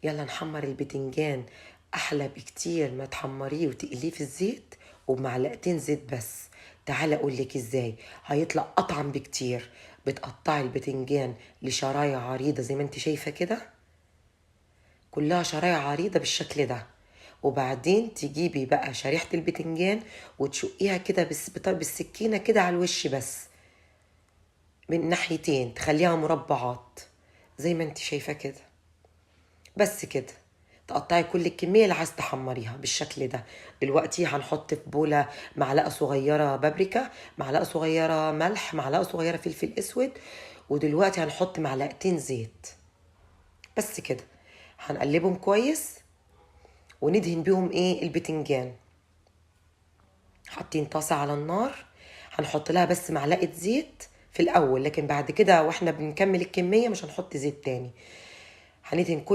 يلا نحمر البتنجان. احلى بكتير ما تحمريه وتقليه في الزيت وبمعلقتين زيت بس. تعالى اقول لك ازاي هيطلع اطعم بكتير. بتقطعي البتنجان لشرايح عريضة زي ما انت شايفه كده، كلها شرايح عريضة بالشكل ده. وبعدين تجيبي بقى شريحة البتنجان وتشقيها كده بالسكينة كده على الوش بس من ناحيتين، تخليها مربعات زي ما انت شايفه كده. بس كده تقطعي كل الكمية اللي عايز تحمريها بالشكل ده. دلوقتي هنحط في بولة معلقة صغيرة بابريكا، معلقة صغيرة ملح، معلقة صغيرة فلفل اسود، ودلوقتي هنحط معلقتين زيت بس كده. هنقلبهم كويس وندهن بيهم ايه البتنجان. حاطين طاسة على النار، هنحط لها بس معلقة زيت في الأول، لكن بعد كده واحنا بنكمل الكمية مش هنحط زيت تاني. هندهن كل